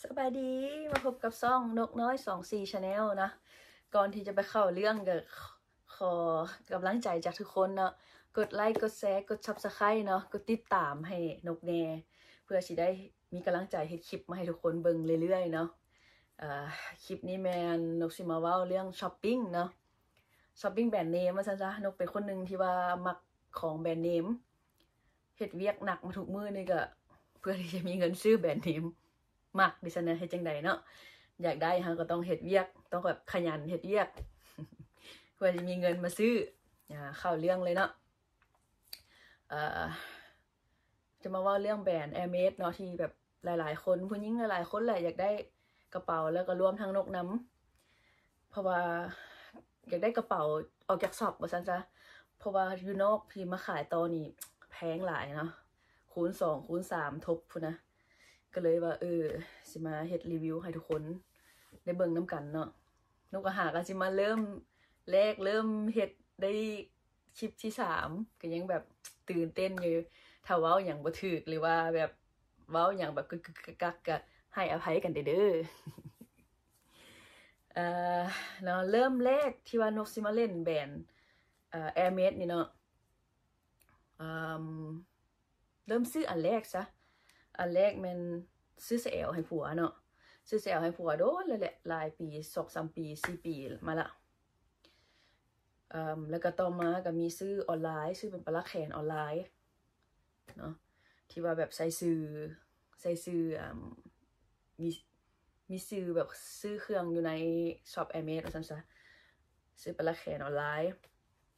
ສະບາຍດີ ມາພົບກັບຊ່ອງນົກນ້ອຍສອງສີ່ Channel ເນາະ. ກ່ອນທີ່ຈະໄປເຂົ້າເລື່ອງ ກໍຂໍກຳລັງໃຈຈາກທຸກຄົນເນາະ, ກົດໄລ ກົດແຊ ກົດ Subscribe ເນາະ, ກົດຕິດຕາມໃຫ້ນົກແດ່ ເພື່ອຊິໄດ້ມີກຳລັງໃຈເຮັດຄລິບມາໃຫ້ທຸກຄົນເບິ່ງເລື້ອຍໆເນາະ. ເອີ ຄລິບນີ້ແມ່ນນົກຊິມາເວົ້າເລື່ອງຊັອບປິງເນາະ, ຊັອບປິງແບຣນເນມວ່າຊັ້ນຊະ. ນົກເປັນຄົນໜຶ່ງທີ່ວ່າມັກຂອງແບຣນເນມ, ເຮັດວຽກໜັກມາທຸກມື້ນີ້ກໍເພື່ອທີ່ຈະມີເງິນຊື້ແບຣນເນມ. ມັກ ດິຊັ້ນນະ ເຮັດຈັ່ງໃດເນາະ, ຢາກໄດ້ເຮົາກໍຕ້ອງເຮັດວຽກ, ຕ້ອງແບບຂະຫຍັນເຮັດວຽກ ເພື່ອຈະມີເງິນມາຊື້. ອາ ເຂົ້າເລື່ອງເລີຍເນາະ. ເອີ ຈະມາເວົ້າເລື່ອງແບຣນ Hermès ເນາະ ທີ່ແບບຫຼາຍໆຄົນ, ຜູ້ຍິງຫຼາຍໆຄົນແຫຼະ ຢາກໄດ້ກະເປົາ ແລ້ວກໍລວມທັງນົກນຳ. ເພາະວ່າຢາກໄດ້ກະເປົາອອກຈາກຊັອບວ່າຊັ້ນຊະ, ເພາະວ່າຢູ່ນອກທີ່ມາຂາຍຕໍ່ນີ້ແພງຫຼາຍເນາະ, ຄູນສອງ ຄູນສາມ ທົບພຸ້ນນະ. ກໍເລີຍວ່າ ເອີ ຊິມາເຮັດຣີວິວໃຫ້ທຸກຄົນໄດ້ເບິ່ງນຳກັນເນາະ. ນົກກໍຫາກໍຊິມາເລີ່ມແລກ ເລີ່ມເຮັດໄດ້ຄລິບທີສາມ ກໍຍັງແບບຕື່ນເຕັ້ນຢູ່. ຖ້າເວົ້າຫຍັງບໍ່ຖືກ ຫຼືວ່າແບບເວົ້າຫຍັງແບບກຶກໆກັກໆ ກໍໃຫ້ອະໄພກັນເດີ້. ເອີ ເນາະ ເລີ່ມແລກທີ່ວ່ານົກຊິມາເຫຼັ້ນແບຣນ ເອີ Hermès ນີ້ເນາະ, ເອີ ເລີ່ມຊື້ອັນແລກຊະ. ອັນແລກແມ່ນຊື້ສະແອວໃຫ້ຜົວເນາະ, ຊື້ສະແອວໃຫ້ຜົວໂດນແລ້ວແຫຼະ ຫຼາຍປີ ສອງສາມປີ ສີ່ປີມາລະ. ເອີ ແລ້ວກໍຕໍ່ມາກໍມີຊື້ອອນລາຍ, ຊື້ເປັນປະລັກແຂນອອນລາຍເນາະ ທີ່ວ່າແບບໃສ່ຊື່ ໃສ່ຊື່ ເອີ ມີ ມີຊື່ແບບຊື່ເຄື່ອງຢູ່ໃນຊັອບ Hermès ວ່າຊັ້ນຊະ. ຊື້ປະລັກແຂນອອນລາຍ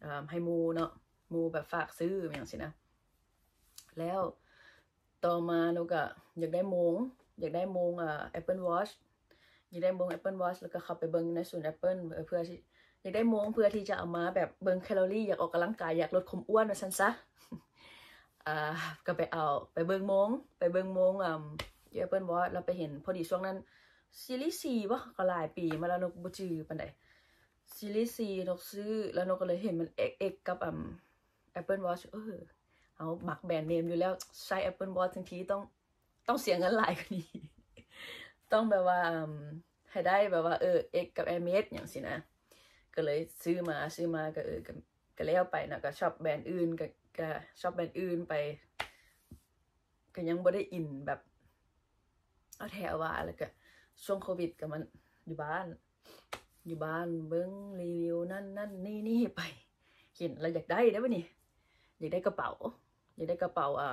ເອີ ໃຫ້ໝູ່ເນາະ, ໝູ່ແບບຝາກຊື້ຫຍັງຊີ້ນະ. ແລ້ວຕໍ່ມາເນາະ ກໍຢາກໄດ້ໂມງ, ຢາກໄດ້ໂມງ ເອີ Apple Watch, ຢາກໄດ້ໂມງ Apple Watch ແລ້ວກໍເຂົ້າໄປເບິ່ງຢູ່ໃນສູນ Apple ເພື່ອທີ່ ຢາກໄດ້ໂມງເພື່ອທີ່ຈະເອົາມາແບບເບິ່ງແຄລໍຣີ, ຢາກອອກກຳລັງກາຍ, ຢາກລົດຄວາມອ້ວນວ່າຊັ້ນຊະ. ອ່າ ກໍໄປເອົາ ໄປເບິ່ງໂມງ ໄປເບິ່ງໂມງ ອ່າ ຢູ່ Apple Watch ແລ້ວໄປເຫັນພໍດີຊ່ວງນັ້ນ Series ສີ່ ບໍ່ ກໍຫຼາຍປີມາແລ້ວເນາະ, ບໍ່ຈື່ປານໃດ. Series ສີ່ ນົກຊື້ ແລ້ວນົກກໍເລີຍເຫັນມັນ X X ກັບ ອ່າ Apple Watch. ເອີ ເຮົາມັກແບຣນເນມຢູ່ແລ້ວ, ໃຊ້ Apple Watch ທັງທີຕ້ອງ ຕ້ອງເສຍເງິນຫຼາຍກວ່ານີ້, ຕ້ອງແບບວ່າ ເອີ່ມ ໃຫ້ໄດ້ແບບວ່າ ເອີ X ກັບ Hermès ຫຍັງຊີ້ນະ. ກໍເລີຍຊື້ມາ ຊື້ມາກໍ ເອີ ກໍ ກໍແລ້ວໄປເນາະ, ກໍຊັອບແບຣນອື່ນ ກໍ ກໍຊັອບແບຣນອື່ນໄປ, ກໍຍັງບໍ່ໄດ້ອິນແບບເອົາແທ້ເອົາວ່າ. ແລ້ວກໍຊ່ວງໂຄວິດກໍມາຢູ່ບ້ານ ຢູ່ບ້ານເບິ່ງຣີວິວນັ້ນນັ້ນນີ້ນີ້ໄປ, ເຫັນແລ້ວຢາກໄດ້ເດ້ບັດນີ້, ຢາກໄດ້ກະເປົາ ຢາກໄດ້ກະເປົາ ອ່າ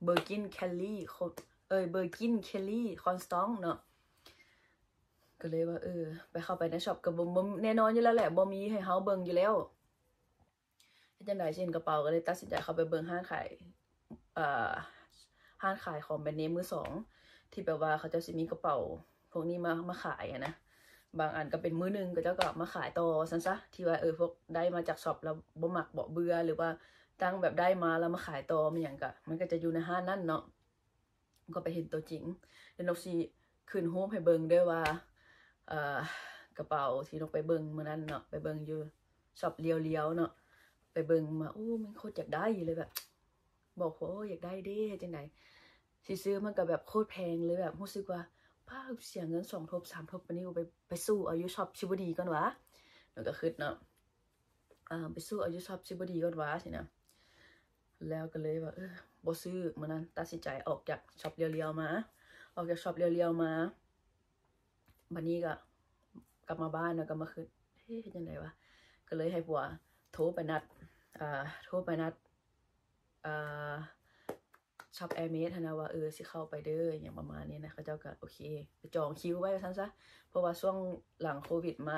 Birkin Kelly ເອີຍ Birkin Kelly Constance ເນາະ. ກໍເລີຍວ່າ ເອີ ໄປເຂົ້າໄປໃນຊັອບ ກໍບໍ່ ບໍ່ ແນ່ນອນຢູ່ແລ້ວແຫຼະ ບໍ່ມີໃຫ້ເຮົາເບິ່ງຢູ່ແລ້ວ. ເຮັດຈັ່ງໃດຊິເຫັນກະເປົາ ກໍເລີຍຕັດສິນໃຈເຂົ້າໄປເບິ່ງຮ້ານຂາຍ ເອີ ຮ້ານຂາຍຂອງແບຣນເນມມືສອງ ທີ່ແບບວ່າເຂົາເຈົ້າຊິມີກະເປົາພວກນີ້ມາ ມາຂາຍຫັ້ນນະ. ບາງອັນກໍເປັນມືໜຶ່ງ ເຂົາເຈົ້າກໍມາຂາຍຕໍ່ວ່າຊັ້ນຊະ, ທີ່ວ່າ ເອີ ພວກໄດ້ມາຈາກຊັອບແລ້ວບໍ່ມັກເບາະ ເບື່ອ ຫຼືວ່າຕັ້ງແບບໄດ້ມາແລ້ວມາຂາຍຕໍ່ ມັນຫຍັງກໍ ມັນກໍຈະຢູ່ໃນຮ້ານນັ້ນເນາະ. ກໍໄປເຫັນຕົວຈິງ ແລ້ວນົກຊິຂຶ້ນຮູບໃຫ້ເບິ່ງເດີ້ວ່າ ເອີ ກະເປົາທີ່ນົກໄປເບິ່ງມື້ນັ້ນເນາະ, ໄປເບິ່ງຢູ່ຊັອບລຽວໆເນາະ, ໄປເບິ່ງມາ ໂອ້ ມັນໂຄດຢາກໄດ້ເລີຍ, ແບບ ບອກຜົວ ໂອ້ ຢາກໄດ້ເດ້ ເຮັດຈັ່ງໃດຊິຊື້, ມັນກໍແບບໂຄດແພງເລີຍ, ແບບຮູ້ສຶກວ່າ ປ້າ ເສຍເງິນສອງທົບສາມທົບປານນີ້ ໄປ ໄປສູ້ເອົາຢູ່ຊັອບຊິບໍ່ດີກ່ອນຫວາ. ນ້ອງກໍຄິດເນາະ ອ່າ ໄປສູ້ເອົາຢູ່ຊັອບຊິບໍ່ດີກ່ອນຫວາຊີ້ນະ. ແລ້ວກໍເລີຍວ່າ ເອີ ບໍ່ຊື້. ມື້ນັ້ນຕັດສິນໃຈອອກຈາກຊັອບລຽວໆມາ, ອອກຈາກຊັອບລຽວໆມາ ບັດນີ້ກໍກັບມາບ້ານ ແລ້ວກໍມາຄິດ ເອີ ເຮັດຈັ່ງໃດຫວາ? ກໍເລີຍໃຫ້ຜົວໂທໄປນັດ ອ່າ ໂທໄປນັດ ອ່າ ຊັອບ Hermès ຫັ້ນນະ ວ່າ ເອີ ຊິເຂົ້າໄປເດີ້ ຫຍັງປະມານນີ້ນະ. ເຂົາເຈົ້າກໍໂອເຄ ໄປຈອງຄິວໄວ້ວ່າຊັ້ນຊະ, ເພາະວ່າຊ່ວງຫຼັງໂຄວິດມາ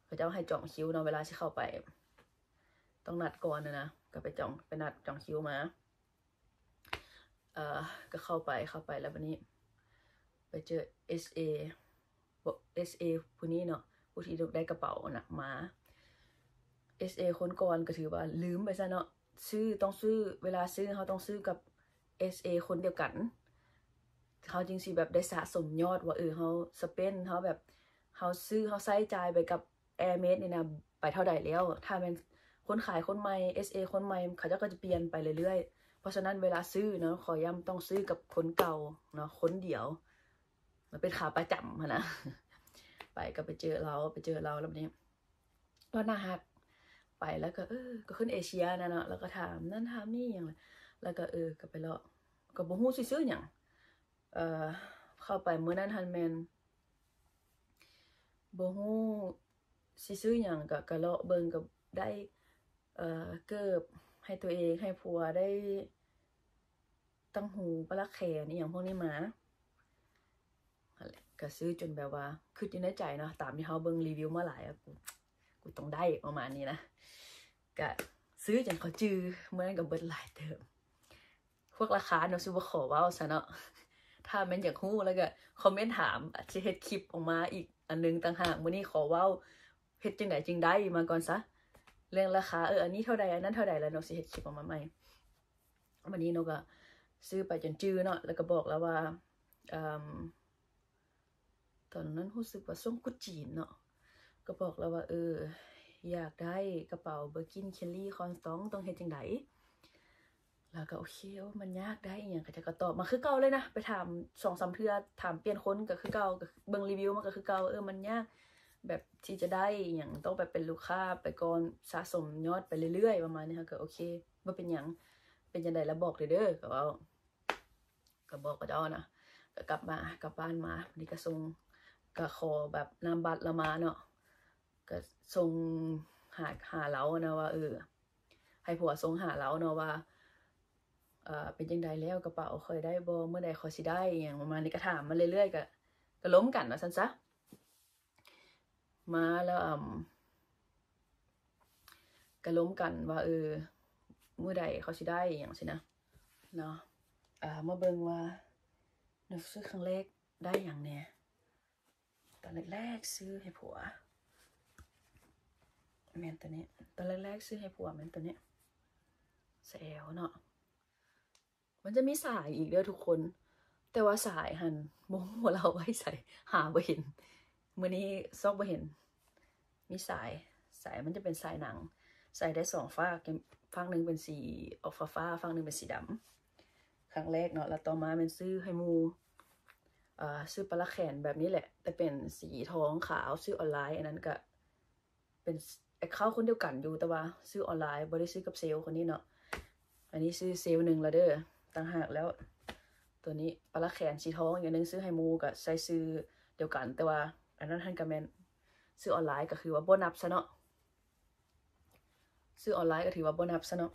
ເຂົາເຈົ້າໃຫ້ຈອງຄິວເນາະ, ເວລາຊິເຂົ້າໄປຕ້ອງນັດກ່ອນນະນະ, ກໍໄປຈອງ ໄປນັດຈອງຄິວມາ. ເອີ ກໍເຂົ້າໄປ ເຂົ້າໄປແລ້ວບັດນີ້ໄປເຈີ SA ບໍ່ SA ຜູ້ນີ້ເນາະ, ຜູ້ທີ່ໄດ້ກະເປົານະມາ. SA ຄົນກ່ອນກໍຖືວ່າລືມໄປຊະເນາະ, ຊື້ ຕ້ອງຊື້ ເວລາຊື້ເຮົາຕ້ອງຊື້ກັບ SA ຄົນດຽວກັນ, ເຮົາຈຶ່ງຊິແບບໄດ້ສະສົມຍອດວ່າ ເອີ ເຮົາ spend ເຮົາແບບ ເຮົາຊື້ ເຮົາໃຊ້ຈ່າຍໄປກັບ Hermès ນີ້ນະ ໄປເທົ່າໃດແລ້ວ. ຖ້າແມ່ນຄົນຂາຍຄົນໃໝ່ SA ຄົນໃໝ່ ເຂົາເຈົ້າກໍຈະປ່ຽນໄປເລື້ອຍໆ. ເພາະສະນັ້ນເວລາຊື້ເນາະ, ຂໍຢ້ຳ ຕ້ອງຊື້ກັບຄົນເກົ່າເນາະ ຄົນດຽວ. ມັນເປັນຂາປະຈຳຫັ້ນນະ ໄປກໍໄປເຈີລາວ ໄປເຈີລາວ ແລ້ວບັດນີ້ລາວໜ້າຮັກ ໄປແລ້ວກໍ ເອີ ກໍຄົນເອເຊຍນະເນາະ ແລ້ວກໍຖາມນັ້ນຖາມນີ້ຫຍັງ ແລ້ວກໍ ເອີ ກໍໄປເລາະ ກໍບໍ່ຮູ້ຊິຊື້ຫຍັງ ເອີ ເຂົ້າໄປມື້ນັ້ນຫັ້ນແມ່ນ ບໍ່ຮູ້ຊິຊື້ຫຍັງ ກໍ ກໍເລາະເບິ່ງ ກໍໄດ້ ເອີ ເກີບໃຫ້ຕົວເອງ ໃຫ້ຜົວ ໄດ້ຕ່າງຫູ ປະຫຼັກແຂນ ອີ່ຫຍັງພວກນີ້ມາ ຫັ້ນແຫຼະ ກໍຊື້ຈົນແບບວ່າ ຄິດຢູ່ໃນໃຈເນາະ ຕາມທີ່ເຮົາເບິ່ງຣີວິວມາຫຼາຍ ອະ ກູ ກູຕ້ອງໄດ້ ປະມານນີ້ນະ ກະຊື້ຈົນເຂົາຈື່ ມື້ນັ້ນກໍເບິດຫຼາຍເຕີບ. ພວກລາຄາເນາະ ຊິບໍ່ຂໍເວົ້າຊະເນາະ ຖ້າແມ່ນຢາກຮູ້ແລ້ວກໍຄອມເມັນຖາມ ອາດຊິເຮັດຄລິບອອກມາອີກອັນໜຶ່ງຕ່າງຫາກ ມື້ນີ້ຂໍເວົ້າເຮັດຈັ່ງໃດຈຶ່ງໄດ້ມາກ່ອນຊະ ເລື່ອງລາຄາ ເອີ ອັນນີ້ເທົ່າໃດ ອັນນັ້ນເທົ່າໃດ ແລ້ວເນາະ ຊິເຮັດຄລິບອອກມາໃໝ່. ບັດນີ້ເນາະ ກໍຊື້ໄປຈົນຈື່ເນາະ ແລ້ວກໍບອກລາວວ່າ ເອີ່ມ ຕອນນັ້ນຮູ້ສຶກວ່າຊ່ວງກຸດຈີນເນາະ ກໍບອກລາວວ່າ ເອີ ຢາກໄດ້ກະເປົາ Birkin Kelly Cornerstone ຕ້ອງເຮັດຈັ່ງໃດ? ລາວກໍ ໂອເຄ ໂອ້ ມັນຍາກໄດ໋ ອີ່ຫຍັງ ເຂົາເຈົ້າກໍຕອບມາຄືເກົ່າເລີຍນະ ໄປຖາມສອງສາມເທື່ອ ຖາມປ່ຽນຄົນກໍຄືເກົ່າ ກໍເບິ່ງຣີວິວມາກໍຄືເກົ່າ ເອີ ມັນຍາກ ແບບທີ່ຈະໄດ້ອີ່ຫຍັງ ຕ້ອງແບບເປັນລູກຄ້າໄປກ່ອນ ສະສົມຍອດໄປເລື້ອຍໆ ປະມານນີ້ ເຮົາກໍ ໂອເຄ ບໍ່ເປັນຫຍັງ ເປັນຈັ່ງໃດລະບອກເດີ ກໍເວົ້າ ກໍບອກເຂົາເຈົ້ານະ ກໍກັບມາ ກັບບ້ານມາ ບາດນີ້ກໍສົ່ງ ກໍຂໍແບບນາມບັດລາວມາເນາະ ກໍສົ່ງຫາ ຫາລາວນະວ່າ ເອີ ໃຫ້ຜົວສົ່ງຫາລາວເນາະວ່າ ເອີ ເປັນຈັ່ງໃດແລ້ວ ກະເປົາຂ້ອຍໄດ້ບໍ່ ມື້ໃດຂ້ອຍຊິໄດ້ ອີ່ຫຍັງປະມານນີ້ ກໍຖາມມາເລື້ອຍໆ ກໍ ກໍລົມກັນວ່າຊັ້ນຊະ. ມາແລ້ວ ອຳ ກະລົມກັນວ່າ ເອີ ມື້ໃດເຂົາຊິໄດ້ ອີ່ຫຍັງຊີ້ນະ ເນາະ ອາ ມາເບິ່ງວ່າ ໜັງສືຄັ້ງແລກໄດ້ຫຍັງແດ່. ຕອນແລກໆ ຊື້ໃຫ້ຜົວ ແມ່ນໂຕນີ້ ຕອນແລກໆ ຊື້ໃຫ້ຜົວແມ່ນໂຕນີ້ ສະແອວເນາະ. ມັນຈະມີສາຍອີກເດີທຸກຄົນ ແຕ່ວ່າສາຍຫັ້ນບໍ່ຮູ້ວ່າລາວເອົາໄວ້ໃສ ຫາບໍ່ເຫັນ ມື້ນີ້ຊອກບໍ່ເຫັນ ມີສາຍ ສາຍມັນຈະເປັນສາຍໜັງ ໃສ່ໄດ້ສອງຟາກ ຟາກໜຶ່ງເປັນສີອອກຟ້າໆ ຟາກໜຶ່ງເປັນສີດຳ ຄັ້ງແລກເນາະ ແລ້ວຕໍ່ມາແມ່ນຊື້ໃຫ້ໝູ່ ເອີ ຊື້ປະຫຼັກແຂນແບບນີ້ແຫຼະ ແຕ່ເປັນສີທອງຂາວ ຊື້ອອນລາຍ ອັນນັ້ນກະ ເປັນ account ຄົນດຽວກັນຢູ່ ແຕ່ວ່າຊື້ອອນລາຍ ບໍ່ໄດ້ຊື້ກັບເຊວຄົນນີ້ເນາະ ອັນນີ້ຊື້ເຊວໜຶ່ງລະເດີ ຕ່າງຫາກແລ້ວ ໂຕນີ້ປະຫຼັກແຂນສີທອງ ອີກອັນໜຶ່ງຊື້ໃຫ້ໝູ່ ກໍໃຊ້ຊື່ດຽວກັນ ແຕ່ວ່າອັນນັ້ນຫັ້ນກໍແມ່ນຊື້ອອນລາຍ ກໍຄືວ່າບໍ່ນັບຊະເນາະ ຊື້ອອນລາຍກໍຖືວ່າບໍ່ນັບຊະເນາະ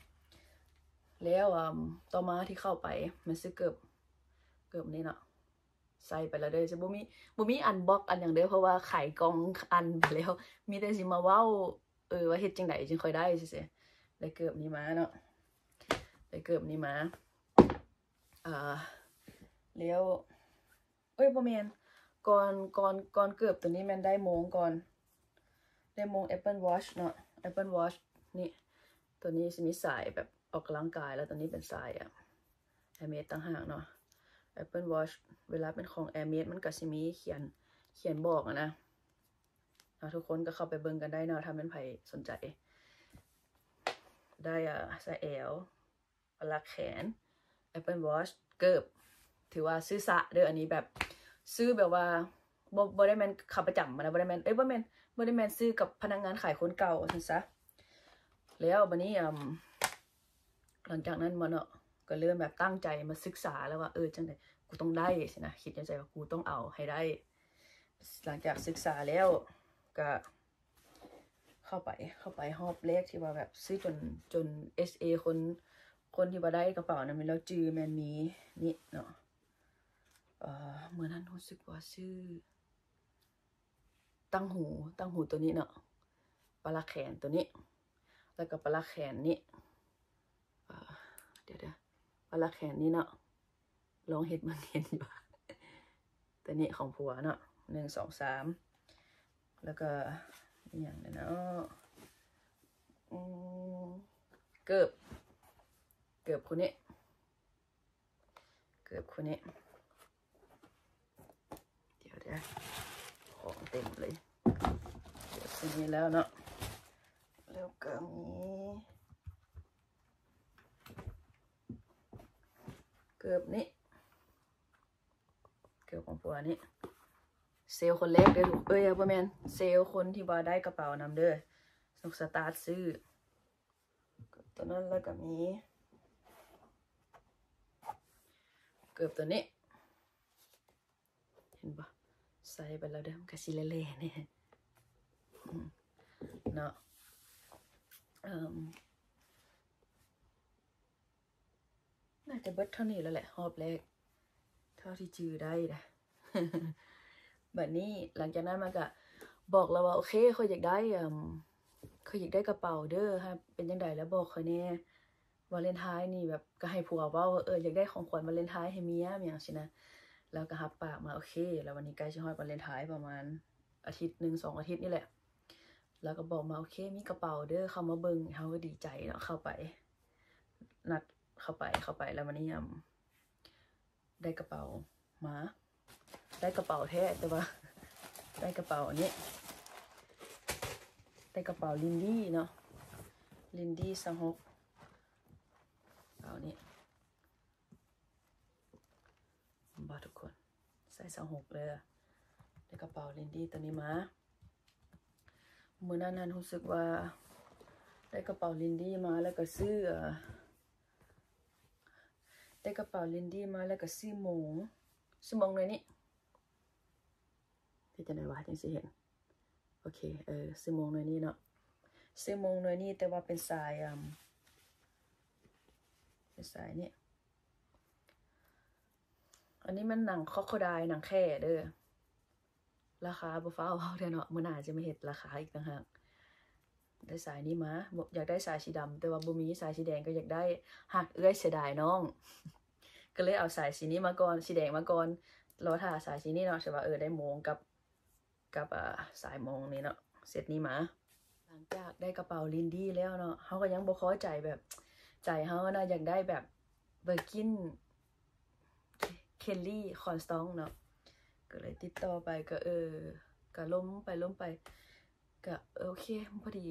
ແລ້ວ ອາ ຕໍ່ມາທີ່ເຂົ້າໄປ ແມ່ນຊື້ເກີບ ເກີບນີ້ເນາະ. ໃສ່ໄປແລ້ວເດີ ຈະບໍ່ມີ ບໍ່ມີອັນບລັອກອັນຫຍັງເດີ ເພາະວ່າໄຂກ່ອງອັນໄປແລ້ວ ມີແຕ່ຊິມາເວົ້າ ເອີ ວ່າເຮັດຈັ່ງໃດຈຶ່ງຄ່ອຍໄດ້ຊື່ໆ ໄດ້ເກີບນີ້ມາເນາະ ໄດ້ເກີບນີ້ມາ ອ່າ ແລ້ວ ເອີຍ ບໍ່ແມ່ນ ກ່ອນ ກ່ອນ ກ່ອນເກີບໂຕນີ້ແມ່ນໄດ້ໂມງກ່ອນ ໄດ້ໂມງ Apple Watch ເນາະ Apple Watch ນີ້ ໂຕນີ້ຊິມີສາຍແບບອອກກຳລັງກາຍ ແລ້ວໂຕນີ້ເປັນສາຍ ອາ Hermes ຕ່າງຫາກເນາະ Apple Watch ເວລາເປັນຂອງ Hermes ມັນກໍຊິມີຂຽນ ຂຽນບອກຫັ້ນນະ ເນາະ ທຸກຄົນກໍເຂົ້າໄປເບິ່ງກັນໄດ້ເນາະ ຖ້າແມ່ນໃຜສົນໃຈ ໄດ້ ອາ ສາຍແອວ ປະຫຼັກແຂນ Apple Watch ເກີບ ຖືວ່າຊື້ຊະເດີ ອັນນີ້ແບບ ຊື້ແບບວ່າ ບໍ່ ບໍ່ໄດ້ແມ່ນຂາປະຈຳນະ ບໍ່ໄດ້ແມ່ນ ເອີຍ ບໍ່ແມ່ນ ບໍ່ໄດ້ແມ່ນຊື້ກັບພະນັກງານຂາຍຄົນເກົ່າວ່າຊັ້ນຊະ ແລ້ວບາດນີ້ ອາ ຫຼັງຈາກນັ້ນມາເນາະ ກໍເລີ່ມແບບຕັ້ງໃຈມາສຶກສາແລ້ວວ່າ ເອີ ຈັ່ງໃດ ກູຕ້ອງໄດ້ຊີ້ນະ ຄິດໃນໃຈວ່າ ກູຕ້ອງເອົາໃຫ້ໄດ້ ຫຼັງຈາກສຶກສາແລ້ວ ກໍເຂົ້າໄປ ເຂົ້າໄປຮອບແລກທີ່ວ່າແບບຊື້ຈົນ ຈົນ ເອັສເອ ຄົນ ຄົນທີ່ວ່າໄດ້ກະເປົານັ້ນ ແມ່ນລາວຈື່ ແມ່ນມີນີ້ເນາະ ເອີ ມື້ນັ້ນຮູ້ສຶກວ່າຊື້ ຕ່າງຫູ ຕ່າງຫູໂຕນີ້ເນາະ ປະຫຼັກແຂນໂຕນີ້ ແລ້ວກໍປະຫຼັກແຂນນີ້ ເອີ ດຽວໆ ປະຫຼັກແຂນນີ້ເນາະ ລອງເຮັດເບິ່ງເຫັນບໍ່ ໂຕນີ້ຂອງຜົວເນາະ ໜຶ່ງ ສອງ ສາມ ແລ້ວກໍອີ່ຫຍັງແດ່ເນາະ ອືມ ເກີບ ເກີບຄູ່ນີ້ ເກີບຄູ່ນີ້ ດຽວໆ ຂອງເຕັມເລີຍ ເກີບຄູ່ນີ້ແລ້ວເນາະ ແລ້ວກໍມີເກີບນີ້ ເກີ ວຂອງຜົວນີ້ ເຊວຄົນແລກເດີ ເອີຍ ບໍ່ແມ່ນ ເຊວຄົນທີ່ວ່າໄດ້ກະເປົານຳເດີ ນົກສະຕາດຊື້ ຕົວນັ້ນ ແລ້ວກໍມີເກີບຕົວນີ້ ເຫັນບໍ່? ໃສ່ໄປແລ້ວເດີ ມັນກໍຊິແຫຼະໆແດ່ ອືມ ເນາະ ເອີ່ມ ໜ້າຈະເບິດເທົ່ານີ້ແລ້ວແຫຼະ ຮອບແລກ ເທົ່າທີ່ຈື່ໄດ້ນະ. ບັດນີ້ຫຼັງຈາກນັ້ນມັນກະບອກລາວວ່າ ໂອເຄ ຂ້ອຍຢາກໄດ້ ເອີ່ມ ຂ້ອຍຢາກໄດ້ກະເປົາເດີ ເປັນຈັ່ງໃດລະບອກຂ້ອຍແດ່ ວາເລັນທາຍນີ້ ແບບກະໃຫ້ຜົວເວົ້າວ່າ ເອີ ຢາກໄດ້ຂອງຂວັນວາເລັນທາຍໃຫ້ເມຍ ຫຍັງຊີ້ນະ. ລາວກະຮັບປາກມາ ໂອເຄ ລະວັນນີ້ໃກ້ຊິຮອດວາເລັນທາຍປະມານອາທິດໜຶ່ງສອງອາທິດນີ້ແຫຼະ ລາວກະບອກມາ ໂອເຄ ມີກະເປົາເດີ ເຂົ້າມາເບິ່ງ. ເຮົາກະດີໃຈເນາະ ເຂົ້າໄປ ນັດເຂົ້າໄປ ເຂົ້າໄປ ລະວັນນີ້ ອາ ໄດ້ກະເປົາມາ ໄດ້ກະເປົາແທ້ ແຕ່ວ່າໄດ້ກະເປົາອັນນີ້ ໄດ້ກະເປົາລິນດີ້ເນາະ ລິນດີ້ຊາວຫົກ ເປົານີ້ ເຫັນບໍ່ທຸກຄົນ ໃສ່ຊາວຫົກເລີຍ ໄດ້ກະເປົາລິນດີ້ຕົວນີ້ມາ. ມື້ນັ້ນຫັ້ນຮູ້ສຶກວ່າໄດ້ກະເປົາລິນດີ້ມາ ແລ້ວກະຊື້ ເອີ ໄດ້ກະເປົາລິນດີ້ມາ ແລ້ວກະຊື້ໂມງ ຊື້ໂມງໜ່ວຍນີ້ ເຮັດຈັ່ງໃດວະ ຈັ່ງຊິເຫັນ ໂອເຄ ເອີ ຊື້ໂມງໜ່ວຍນີ້ເນາະ ຊື້ໂມງໜ່ວຍນີ້ ແຕ່ວ່າເປັນສາຍ ອາ ເປັນສາຍນີ້ ອັນນີ້ມັນໜັງຄອກໂຄດາຍ ໜັງແຂ້ເດີ. ລາຄາບໍ່ຟ້າວເວົ້າເທື່ອເນາະ ມື້ໜ້າຈະມາເຮັດລາຄາອີກຕ່າງຫາກ. ໄດ້ສາຍນີ້ມາ ຢາກໄດ້ສາຍສີດຳ ແຕ່ວ່າບໍ່ມີ ສາຍສີແດງກໍຢາກໄດ້ ຮັກເອື້ອຍເສຍດາຍນ້ອງ ກໍເລີຍເອົາສາຍສີນີ້ມາກ່ອນ ສີແດງມາກ່ອນ ລໍຖ້າສາຍສີນີ້ເນາະ ສະວ່າ ເອີ ໄດ້ໂມງກັບ ກັບ ອາ ສາຍໂມງນີ້ເນາະ ເຊັດນີ້ມາ. ຫຼັງຈາກໄດ້ກະເປົາລິນດີ້ແລ້ວເນາະ ເຮົາກໍຍັງບໍ່ພໍໃຈ ແບບໃຈເຮົານະ ຢາກໄດ້ແບບ Birkin Kelly Cornerstone ເນາະ ກໍເລີຍຕິດຕໍ່ໄປ ກໍ ເອີ ກໍລົມໄປລົມໄປ ກະ ເອີ ໂອເຄ ພໍດີ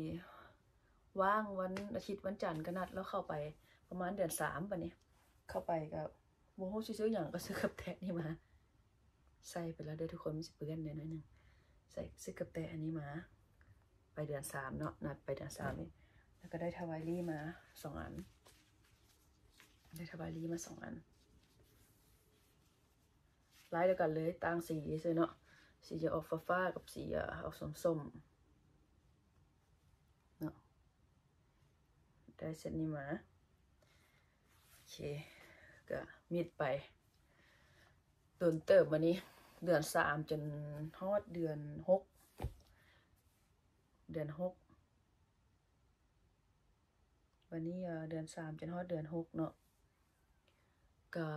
ວ່າງວັນອາທິດ ວັນຈັນກະນັດລາວເຂົ້າໄປ ປະມານເດືອນສາມ ບາດນີ້ເຂົ້າໄປກະບໍ່ຮູ້ຊິຊື້ຫຍັງ ກະຊື້ກັບແຕະນີ້ມາ ໃສ່ໄປແລ້ວເດີທຸກຄົນ ມັນຊິເປື້ອນແດ່ໜ້ອຍໜຶ່ງ ໃສ່ ຊື້ກັບແຕະອັນນີ້ມາ ໄປເດືອນສາມເນາະ ນັດໄປເດືອນສາມນີ້ ແລ້ວກະໄດ້ທະວາຍລີມາສອງອັນ ໄດ້ທະວາຍລີມາສອງອັນ ລາຍດຽວກັນເລີຍ ຕ່າງສີຊື່ເນາະ ສີຈະອອກຟ້າໆກັບສີ ອາ ອອກສົ້ມໆເນາະ ໄດ້ເຊັດນີ້ມາ ໂອເຄ ກະມິດໄປດົນເຕີບ ບາດນີ້ເດືອນສາມຈົນຮອດເດືອນຫົກ ເດືອນຫົກ ບາດນີ້ ເອີ ເດືອນສາມຈົນຮອດເດືອນຫົກເນາະ ກະ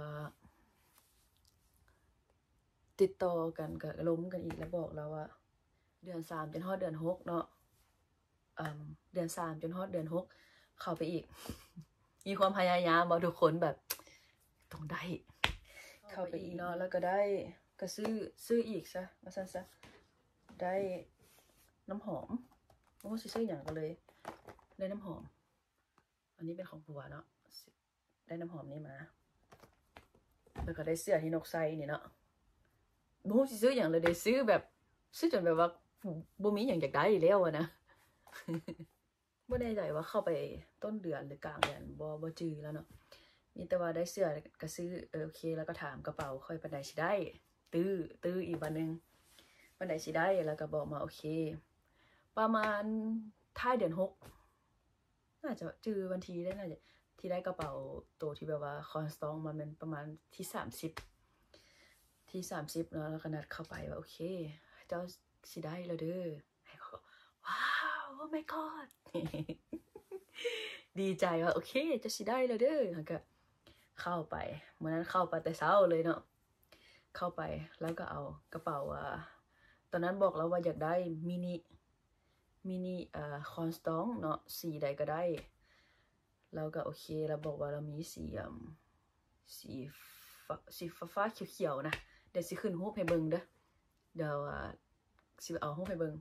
ຕິດຕໍ່ກັນ ກະລົມກັນອີກ ແລ້ວບອກລາວວ່າ ເດືອນສາມຈົນຮອດເດືອນຫົກເນາະ ອາ ເດືອນສາມຈົນຮອດເດືອນຫົກ ເຂົ້າໄປອີກ ມີຄວາມພະຍາຍາມບໍ່ທຸກຄົນ ແບບຕ້ອງໄດ້ ເຂົ້າໄປອີກເນາະ ແລ້ວກະໄດ້ ກະຊື້ ຊື້ອີກຊະ ວ່າຊັ້ນຊະ ໄດ້ນ້ຳຫອມ ບໍ່ຮູ້ຊິຊື້ຫຍັງ ກະເລີຍໄດ້ນ້ຳຫອມ ອັນນີ້ເປັນຂອງຜົວເນາະ ໄດ້ນ້ຳຫອມນີ້ມາ ແລ້ວກະໄດ້ເສື້ອທີ່ນົກໃສ່ນີ້ເນາະ ບໍ່ຮູ້ຊິຊື້ຫຍັງເລີຍເດ ຊື້ແບບ ຊື້ຈົນແບບວ່າບໍ່ມີຫຍັງຢາກໄດ້ແລ້ວຫັ້ນນະ ບໍ່ແນ່ໃຈວ່າເຂົ້າໄປຕົ້ນເດືອນ ຫຼື ກາງເດືອນ ບໍ່ ບໍ່ຈື່ແລ້ວເນາະ ມີແຕ່ວ່າໄດ້ເສື້ອ ກະຊື້ ເອີ ໂອເຄ ແລ້ວກະຖາມກະເປົາຂ້ອຍ ປານໃດຊິໄດ້ ຕື້ ຕື້ອີກບາດໜຶ່ງ ປານໃດຊິໄດ້ ແລ້ວກະບອກມາ ໂອເຄ ປະມານທ້າຍເດືອນຫົກ ໜ້າຈະຈື່ວັນທີໄດ້ ໜ້າຈະ ທີ່ໄດ້ກະເປົາໂຕທີ່ແບບວ່າ Cornerstone ມາແມ່ນປະມານທີສາມສິບ ທີສາມສິບເນາະ ແລ້ວກະນັດເຂົ້າໄປວ່າ ໂອເຄ ເຈົ້າຊິໄດ້ແລ້ວເດີ ໃຫ້ເຂົາ ວ້າວ Oh my god ດີໃຈວ່າ ໂອເຄ ເຈົ້າຊິໄດ້ແລ້ວເດີ ແລ້ວກະເຂົ້າໄປ ມື້ນັ້ນເຂົ້າໄປແຕ່ເຊົ້າເລີຍເນາະ ເຂົ້າໄປ ແລ້ວກະເອົາກະເປົາ ອາ ຕອນນັ້ນບອກລາວວ່າຢາກໄດ້ມິນິ ມິນິ ເອີ Cornerstone ເນາະ ສີໃດກະໄດ້ ລາວກະໂອເຄ ລາວບອກວ່າລາວມີສີ ອາ ສີຟ້າ ສີຟ້າໆ ຂຽວໆ ນະ ດຽວຊິຂຶ້ນຮູບໃຫ້ເບິ່ງເດີ ດຽວ ອາ ຊິເອົາຮູບໃຫ້ເບິ່ງ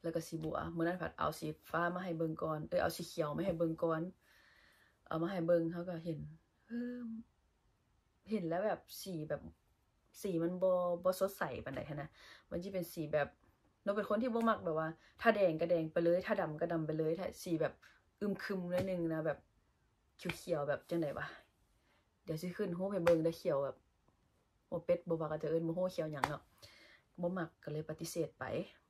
ແລ້ວກະສີບົວ ມື້ນັ້ນພັດເອົາສີຟ້າມາໃຫ້ເບິ່ງກ່ອນ ເອີຍ ເອົາສີຂຽວມາໃຫ້ເບິ່ງກ່ອນ ເອົາມາໃຫ້ເບິ່ງ ເຮົາກະເຫັນ ເອີ ເຫັນແລ້ວແບບສີແບບ ສີມັນບໍ່ ບໍ່ສົດໃສປານໃດຫັ້ນນະ. ມັນຊິເປັນສີແບບ ນກເປັນຄົນທີ່ບໍ່ມັກແບບວ່າ ຖ້າແດງກໍແດງໄປເລີຍ ຖ້າດຳກໍດຳໄປເລີຍ ຖ້າສີແບບອຶມຄຶມໜ້ອຍໜຶ່ງນະ ແບບຂຽວໆ ແບບຈັ່ງໃດວະ ດຽວຊິຂຶ້ນຮູບໃຫ້ເບິ່ງເດີ ຂຽວແບບຫົວເປັດບໍ່ວ່າ ເຂົາເຈົ້າເອີ້ນ ບໍ່ຮູ້ຂຽວຫຍັງເນາະ ບໍ່ມັກ ກໍເລີຍປະຕິເສດໄປ.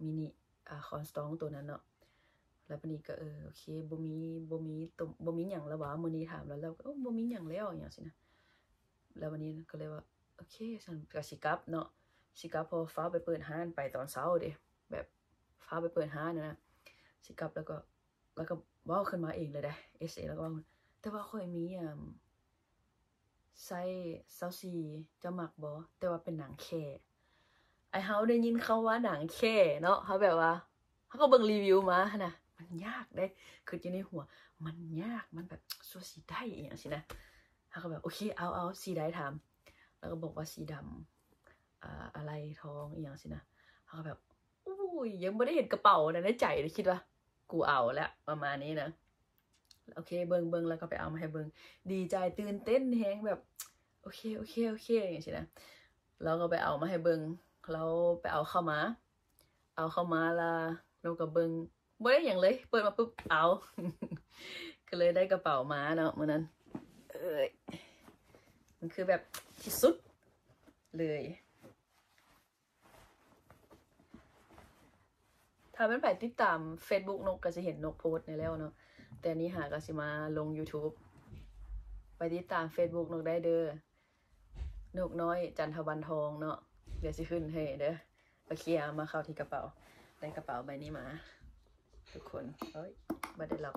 ມິນິ ອາ ຄອນສະຕອງໂຕນັ້ນເນາະ. ແລ້ວບາດນີ້ກໍ ເອີ ໂອເຄ ບໍ່ມີ ບໍ່ມີຕົວ ບໍ່ມີຫຍັງແລ້ວຫວາ ມື້ນີ້ຖາມລາວ ລາວກໍ ໂອ້ ບໍ່ມີຫຍັງແລ້ວ ຫຍັງຊີ້ນະ. ແລ້ວບາດນີ້ກໍເລີຍວ່າ ໂອເຄ ຊັ້ນກໍຊິກັບເນາະ ຊິກັບ ເພາະຟ້າວໄປເປີດຮ້ານ ໄປຕອນເຊົ້າເດ້ ແບບຟ້າວໄປເປີດຮ້ານນະ ຊິກັບ. ແລ້ວກໍ ແລ້ວກໍເວົ້າຂຶ້ນມາເອງເລີຍເດ້ ເອສເອ ແລ້ວກໍເວົ້າ ແຕ່ວ່າຂ້ອຍມີ ອາ ໄຊຊາວສີ່ ເຈົ້າມັກບໍ່? ແຕ່ວ່າເປັນໜັງແຂ້. ໄອ້ເຮົາໄດ້ຍິນຄຳວ່າໜັງແຂ້ເນາະ ເຮົາແບບວ່າ ເຮົາກໍເບິ່ງຣີວິວມາຫັ້ນນະ ມັນຍາກເດ້ ຄິດຢູ່ໃນຫົວ ມັນຍາກ ມັນແບບ ສ່ວນຊິໄດ້ ອີ່ຫຍັງຊີ້ນະ. ເຮົາກໍແບບ ໂອເຄ ເອົາ ເອົາ ສີໃດ? ຖາມ ແລ້ວກໍບອກວ່າສີດຳ ອາ ອາໄຫຼ່ທອງ ອີ່ຫຍັງຊີ້ນະ. ເຮົາກໍແບບ ໂອ້ຍ ຍັງບໍ່ໄດ້ເຫັນກະເປົານະ ໃນໃຈຄິດວ່າ ກູເອົາແລ້ວ ປະມານນີ້ນະ. ໂອເຄ ເບິ່ງ ເບິ່ງ ແລ້ວກໍໄປເອົາມາໃຫ້ເບິ່ງ ດີໃຈ ຕື່ນເຕັ້ນແຮງ ແບບ ໂອເຄ ໂອເຄ ໂອເຄ ຈັ່ງຊີ້ນະ. ລາວກໍໄປເອົາມາໃຫ້ເບິ່ງ ລາວໄປເອົາເຂົ້າມາ ເອົາເຂົ້າມາລະ ນກກໍເບິ່ງ ບໍ່ໄດ້ຫຍັງເລີຍ ເປີດມາປຶບ ເອົາ ກໍເລີຍໄດ້ກະເປົາມາເນາະມື້ນັ້ນ. ເອີຍ ມັນຄືແບບທີ່ສຸດເລີຍ. ຖ້າແມ່ນໃຜຕິດຕາມເຟສບຸກນົກກໍຊິເຫັນນົກໂພສແດ່ແລ້ວເນາະ ແຕ່ນີ້ຫາກໍຊິມາລົງຢູທູບ. ໄປຕິດຕາມເຟສບຸກນົກໄດ້ເດີ ນົກນ້ອຍຈັນທະວັນທອງເນາະ ດຽວຊິຂຶ້ນໃຫ້ເດີ. ໂອເຄ ມາເຂົ້າທີ່ກະເປົາ ໄດ້ກະເປົາໃບນີ້ມາທຸກຄົນ. ໂອ້ຍ ບໍ່ໄດ້ລັອກ.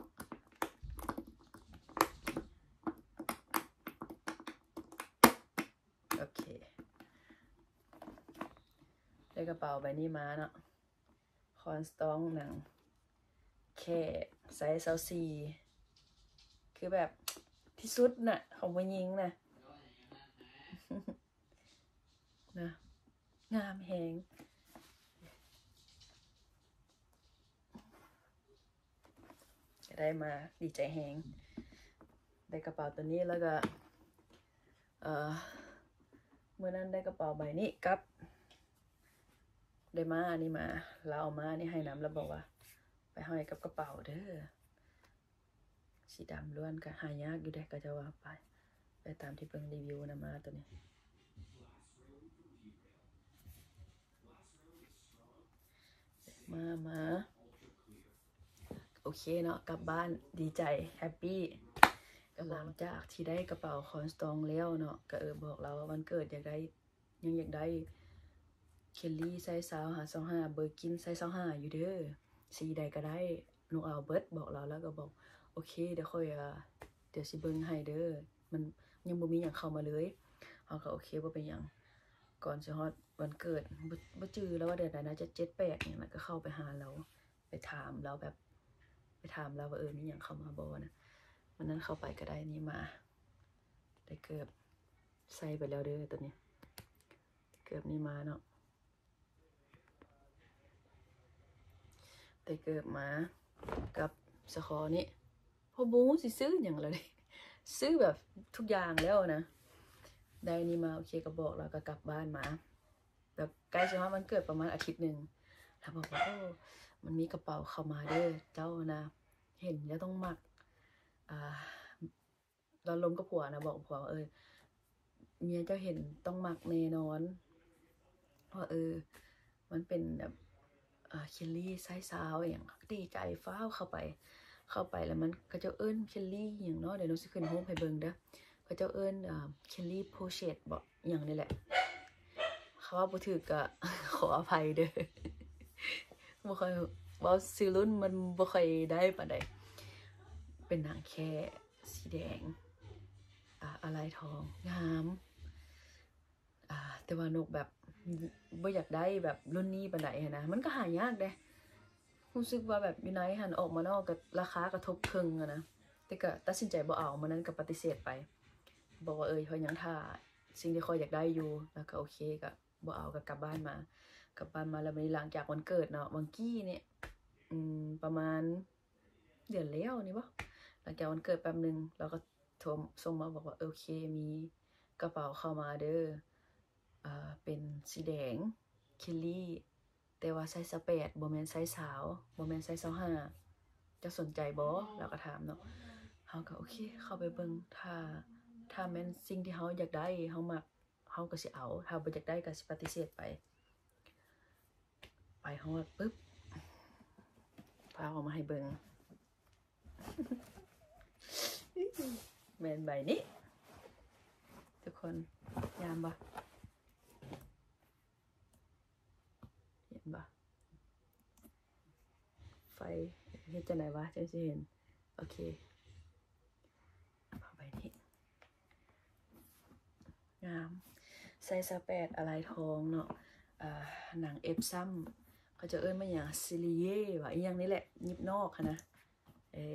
ໂອເຄ ໄດ້ກະເປົາໃບນີ້ມາເນາະ ຄອນສະຕອງໜັງແຂ້ ໄຊຊາວສີ່ ຄືແບບທີ່ສຸດນະ ຂອງຜູ້ຍິງນະ ນະ ງາມແຮງ. ກໍໄດ້ມາ ດີໃຈແຮງ ໄດ້ກະເປົາໂຕນີ້ ແລ້ວກໍ ເອີ ມື້ນັ້ນໄດ້ກະເປົາໃບນີ້ກັບ ໄດ້ມາອັນນີ້ມາ ລາວເອົາມານີ້ໃຫ້ນຳ ລາວບອກວ່າ ໄປຫ້ອຍກັບກະເປົາເດີ. ສີດຳລ້ວນກໍຫາຍາກຢູ່ເດ້ ເຂົາເຈົ້າວ່າໄປ ໄປຕາມທີ່ເບິ່ງຣີວິວນຳມາໂຕນີ້. ມາ ມາ ໂອເຄເນາະ ກັບບ້ານດີໃຈແຮັບປີ້. ກໍຫຼັງຈາກທີ່ໄດ້ກະເປົາຄອນສະຕອງແລ້ວເນາະ ກໍ ເອີ ບອກລາວວ່າວັນເກີດຢາກໄດ້ ຍັງຢາກໄດ້ເຄລລີໄຊຊາວຫາຊາວຫ້າ ເບີກິນໄຊຊາວຫ້າຢູ່ເດີ ສີໃດກໍໄດ້ ນົກເອົາເບິດ ບອກລາວ ລາວກໍບອກ ໂອເຄ ດຽວຂ້ອຍ ອາ ດຽວຊິເບິ່ງໃຫ້ເດີ ມັນຍັງບໍ່ມີຫຍັງເຂົ້າມາເລີຍ. ເຮົາກໍ ໂອເຄ ບໍ່ເປັນຫຍັງ. ກ່ອນຊິຮອດວັນເກີດ ບໍ່ ບໍ່ຈື່ແລ້ວວ່າເດືອນໃດ ໜ້າຈະເຈັດແປດນີ້ແຫຼະ ກໍເຂົ້າໄປຫາລາວ ໄປຖາມລາວແບບ ໄປຖາມລາວວ່າ ເອີ ມີຫຍັງເຂົ້າມາບໍ່ນະ. ມື້ນັ້ນເຂົ້າໄປກໍໄດ້ນີ້ມາ ໄດ້ເກີບ ໃສ່ໄປແລ້ວເດີໂຕນີ້ ເກີບນີ້ມາເນາະ ໄດ້ເກີບມາກັບສະຄໍນີ້ ເພາະບໍ່ຮູ້ຊິຊື້ຫຍັງແລ້ວເດ້ ຊື້ແບບທຸກຢ່າງແລ້ວນະ. ໄດ້ນີ້ມາ ໂອເຄ ກໍບອກລາວ ກໍກັບບ້ານມາ ແບບໃກ້ຊິຮອດວັນເກີດປະມານອາທິດໜຶ່ງ ລາວບອກວ່າ ໂອ້ ມັນມີກະເປົາເຂົ້າມາເດີ ເຈົ້ານະ ເຫັນແລ້ວຕ້ອງມັກ ອ່າ ລາວລົມກັບຜົວນະ ບອກຜົວວ່າ ເອີ ເມຍເຈົ້າເຫັນຕ້ອງມັກແນ່ນອນ ວ່າ ເອີ ມັນເປັນແບບ ອ່າ ເຄລລີໄຊຊາວອີ່ຫຍັງ. ດີໃຈ ຟ້າວເຂົ້າໄປ ເຂົ້າໄປແລ້ວມັນ ເຂົາເຈົ້າເອີ້ນເຄລລີຫຍັງເນາະ ດຽວໜູຊິຂຶ້ນຮູບໃຫ້ເບິ່ງເດີ ເຂົາເຈົ້າເອີ້ນ ອ່າ ເຄລລີໂພເຊັດບໍ ອີ່ຫຍັງນີ້ແຫຼະ. ຄຳເວົ້າບໍ່ຖືກກໍຂໍອະໄພເດີ ບໍ່ຄ່ອຍ ເວົ້າຊື່ລຸ້ນມັນບໍ່ຄ່ອຍໄດ້ປານໃດ. ເປັນໜັງແຂ້ສີແດງ ອາ ອາໄຫຼ່ທອງ ງາມ ອາ ແຕ່ວ່ານົກແບບ ບໍ່ຢາກໄດ້ແບບລຸ້ນນີ້ປານໃດຫັ້ນນະ ມັນກໍຫາຍາກເດ້. ຮູ້ສຶກວ່າແບບຢູ່ໃນຫັ້ນ ອອກມານອກກໍລາຄາກໍທົບເຄິ່ງຫັ້ນນະ ແຕ່ກໍຕັດສິນໃຈບໍ່ເອົາ ມື້ນັ້ນກໍປະຕິເສດໄປ ບອກວ່າ ເອີ ຂ້ອຍຍັງຖ້າສິ່ງທີ່ຂ້ອຍຢາກໄດ້ຢູ່ ແລ້ວກໍໂອເຄ ກໍບໍ່ເອົາ ກໍກັບບ້ານມາ. ກັບບ້ານມາແລ້ວ ບາດນີ້ຫຼັງຈາກວັນເກີດເນາະ ຫວ່າງກີ້ນີ້ ອືມ ປະມານເດືອນແລ້ວນີ້ບໍ ຫຼັງຈາກວັນເກີດແປັບໜຶ່ງ ລາວກໍໂທ ສົ່ງມາບອກວ່າ ໂອເຄ ມີກະເປົາເຂົ້າມາເດີ ເປັນສີແດງ ເຄລລີ ແຕ່ວ່າໄຊຊາວແປດ ບໍ່ແມ່ນໄຊຊາວ ບໍ່ແມ່ນໄຊຊາວຫ້າ ເຈົ້າສົນໃຈບໍ່? ລາວກໍຖາມເນາະ. ເຮົາກໍໂອເຄ ເຂົ້າໄປເບິ່ງ ຖ້າ ຖ້າແມ່ນສິ່ງທີ່ເຮົາຢາກໄດ້ ເຮົາມັກ ເຮົາກໍຊິເອົາ ຖ້າບໍ່ຢາກໄດ້ກໍຊິປະຕິເສດໄປ. ໄປຮອດປຶບ ພາອອກມາໃຫ້ເບິ່ງ ແມ່ນໃບນີ້ ທຸກຄົນ ງາມບໍ່? ເຫັນບໍ່? ໄຟເຮັດຈັ່ງໃດວະ ຈັ່ງຊິເຫັນ? ໂອເຄ ເອົາໃບນີ້ ງາມ ໄຊຊາວແປດ ອາໄລທອງເນາະ ເອີ ໜັງເອັບຊ້ຳ ເຂົາເຈົ້າເອີ້ນວ່າຫຍັງ? ຊີລີເຢຫວາ ອີ່ຫຍັງນີ້ແຫຼະ ຫຍິບນອກຫັ້ນນະ. ເອີ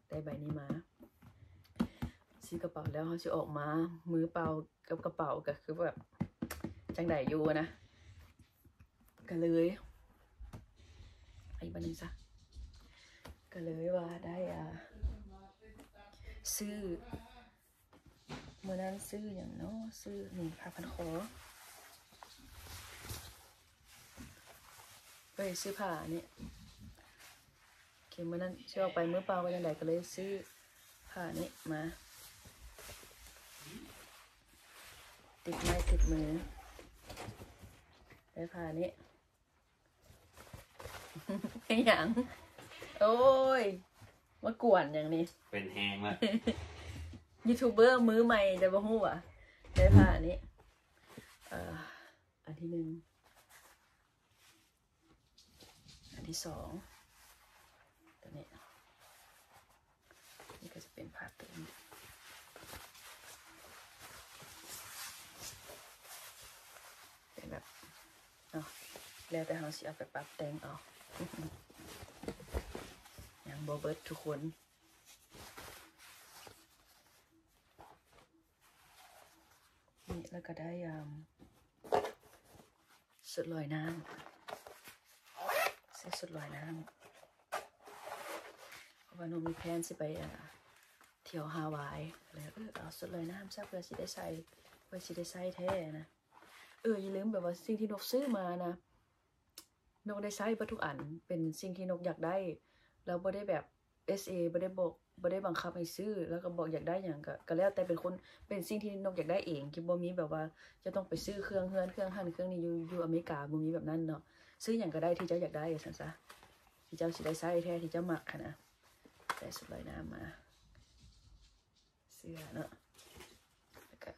ໄດ້ໃບນີ້ມາ ຊື້ກະເປົາແລ້ວ ເຮົາຊິອອກມາມືເປົ່າກັບກະເປົາ ກໍຄືແບບຈັ່ງໃດຢູ່ນະ. ກໍເລີຍ ອີກໃບໜຶ່ງຊະ ກໍເລີຍວ່າໄດ້ ອ່າ ຊື້ ມື້ນັ້ນຊື້ຫຍັງເນາະ? ຊື້ນີ້ ຜ້າພັນຄໍ ເອີຍ ຊື້ຜ້ານີ້ ໂອເຄ ມື້ນັ້ນຊິອອກໄປມືເປົ່າກໍຈັ່ງໃດ ກໍເລີຍຊື້ຜ້ານີ້ມາ ຕິດໄມ້ຕິດມື ໄດ້ຜ້ານີ້. ເຮັດຫຍັງ? ໂອ້ຍ ມາກວນຫຍັງນີ້? ເປັນແຮງລະ ຢູທູບເບີມືໃໝ່ ເຈົ້າບໍ່ຮູ້ຫວາ? ໄດ້ຜ້ານີ້ ເອີ ອັນທີໜຶ່ງ ອັນທີສອງ ຕົວນີ້ ນີ້ກໍຈະເປັນຜ້າເຕັມ ເປັນແບບເນາະ ແລ້ວແຕ່ເຮົາຊິເອົາໄປປັບແຕ່ງເອົາ ຍັງບໍ່ເບິດທຸກຄົນ. ນີ້ ແລ້ວກໍໄດ້ ອ່າ ຊຸດລອຍນ້ຳ ຊື້ຊຸດລອຍນ້ຳ ເພາະວ່ານົກມີແພນຊິໄປ ອ່າ ທ່ຽວຮາວາຍ ແລ້ວ ເອີ ເອົາຊຸດລອຍນ້ຳຊະ ເພື່ອຊິໄດ້ໃສ່ ເພື່ອຊິໄດ້ໃສ່ແທ້ນະ. ເອີ ຢ່າລືມ ແບບວ່າສິ່ງທີ່ນົກຊື້ມານະ ນົກໄດ້ໃຊ້ເບິດທຸກອັນ ເປັນສິ່ງທີ່ນົກຢາກໄດ້ ແລ້ວບໍ່ໄດ້ແບບ ເອສເອ ບໍ່ໄດ້ບອກ ບໍ່ໄດ້ບັງຄັບໃຫ້ຊື້ ແລ້ວກໍບອກຢາກໄດ້ຫຍັງກໍ ກໍແລ້ວແຕ່ເປັນຄົນ ເປັນສິ່ງທີ່ນົກຢາກໄດ້ເອງ ທີ່ບໍ່ມີແບບວ່າຈະຕ້ອງໄປຊື້ເຄື່ອງເຮືອນ ເຄື່ອງຫັ້ນເຄື່ອງນີ້ ຢູ່ ຢູ່ອາເມລິກາບໍ່ມີແບບນັ້ນເນາະ ຊື້ຫຍັງກໍໄດ້ທີ່ເຈົ້າຢາກໄດ້ ວ່າຊັ້ນຊະ ທີ່ເຈົ້າຊິໄດ້ໃຊ້ແທ້ ທີ່ເຈົ້າມັກຫັ້ນນະ. ໄດ້ຊຸດລອຍນ້ຳມາ ເສື້ອເນາະ ແລ້ວກໍ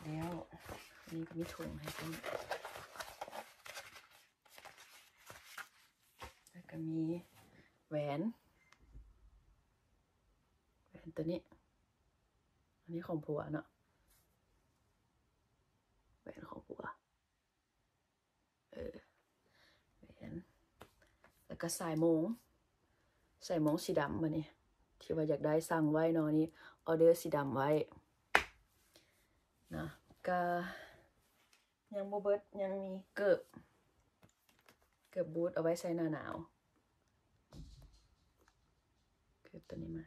ແລ້ວນີ້ກໍມີຖົງໃຫ້ພ້ອມ ແລ້ວກໍມີແຫວນ ແຫວນຕົວນີ້ ອັນນີ້ຂອງຜົວເນາະ ແຫວນຂອງຜົວ. ເອີ ແມ່ນ ແລ້ວກໍສາຍໂມງ ສາຍໂມງສີດຳ ບັດນີ້ ທີ່ວ່າຢາກໄດ້ ສັ່ງໄວ້ເນາະ ນີ້ ອໍເດີສີດຳໄວ້ເນາະ. ກໍຍັງບໍ່ເບິດ ຍັງມີເກີບ ເກີບບູດ ເອົາໄວ້ໃສ່ໜ້າໜາວ ເກີບຕົວນີ້ມາ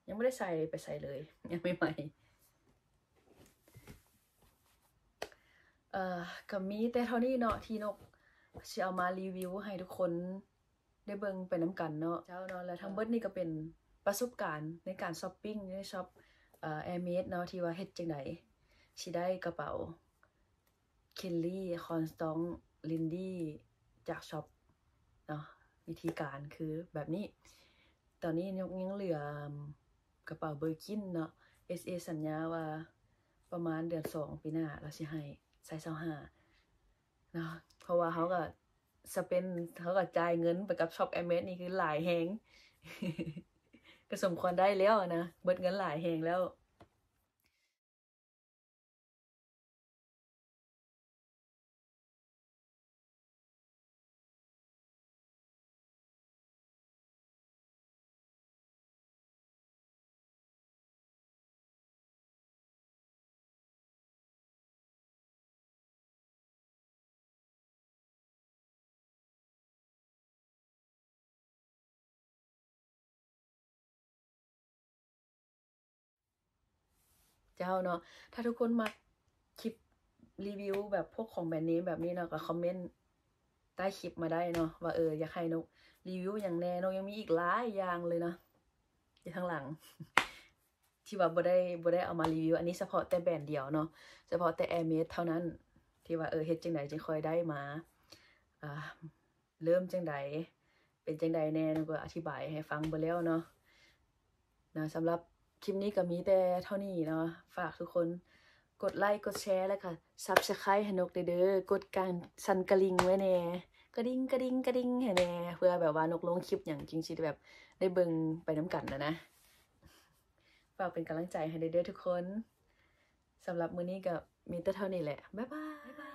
ຍັງບໍ່ໄດ້ໃສ່ໄປໃສເລີຍ ຍັງໃໝ່ໆ. ເອີ ກໍມີແຕ່ເທົ່ານີ້ເນາະ ທີ່ນົກຊິເອົາມາຣີວິວໃຫ້ທຸກຄົນໄດ້ເບິ່ງໄປນຳກັນເນາະ ເຈົ້າເນາະ. ແລະ ທັງເບິດນີ້ກໍເປັນປະສົບການໃນການຊັອບປິງໃນຊັອບ ເອີ ແອເມສເນາະ ທີ່ວ່າເຮັດຈັ່ງໃດຊິໄດ້ກະເປົາ ເຄລລີ ຄອນສະຕອງ ລິນດີ ຈາກຊັອບເນາະ. ວິທີການຄືແບບນີ້ ຕອນນີ້ຍັງ ຍັງເຫຼືອກະເປົາເບີກິນເນາະ ເອສເອ ສັນຍາວ່າປະມານເດືອນສອງປີໜ້າລາວຊິໃຫ້ ໄຊຊາວຫ້າເນາະ ເພາະວ່າເຮົາກໍສະເປັນ ເຮົາກໍຈ່າຍເງິນໄປກັບຊັອບແອເມສນີ້ຄືຫຼາຍແຮງ ກໍສົມຄວນໄດ້ແລ້ວນະ ເບິດເງິນຫຼາຍແຮງແລ້ວ. ເຈົ້າເນາະ. ຖ້າທຸກຄົນມັກຄລິບຣີວິວແບບພວກຂອງແບຣນເນມແບບນີ້ເນາະ ກໍຄອມເມັນໃຕ້ຄລິບມາໄດ້ເນາະ ວ່າ ເອີ ຢາກໃຫ້ນົກຣີວິວຫຍັງແດ່. ນົກຍັງມີອີກຫຼາຍຢ່າງເລີຍເນາະ ຢູ່ທາງຫຼັງ ທີ່ວ່າບໍ່ໄດ້ ບໍ່ໄດ້ເອົາມາຣີວິວ. ອັນນີ້ສະເພາະແຕ່ແບຣນດຽວເນາະ ສະເພາະແຕ່ແອເມສເທົ່ານັ້ນ ທີ່ວ່າ ເອີ ເຮັດຈັ່ງໃດຈຶ່ງຄ່ອຍໄດ້ມາ ອ່າ ເລີ່ມຈັ່ງໃດ ເປັນຈັ່ງໃດແດ່ ໜູກໍອະທິບາຍໃຫ້ຟັງເບິດແລ້ວເນາະ ນະ. ສຳລັບຄລິບນີ້ກໍມີແຕ່ເທົ່ານີ້ເນາະ. ຝາກທຸກຄົນກົດໄລ ກົດແຊ ແລ້ວກໍ Subscribe ໃຫ້ນົກແດ່ເດີ ກົດການສັ່ນກະລິ່ງໄວ້ແດ່ ກະດິ່ງ ກະດິ່ງ ກະດິ່ງ ໃຫ້ແດ່ ເພື່ອແບບວ່ານົກລົງຄລິບຫຍັງຈຶ່ງຊິແບບໄດ້ເບິ່ງໄປນຳກັນນະນະ. ຝາກເປັນກຳລັງໃຈໃຫ້ແດ່ເດີທຸກຄົນ. ສຳລັບມື້ນີ້ກໍມີແຕ່ເທົ່ານີ້ແຫຼະ ບາຍບາຍ.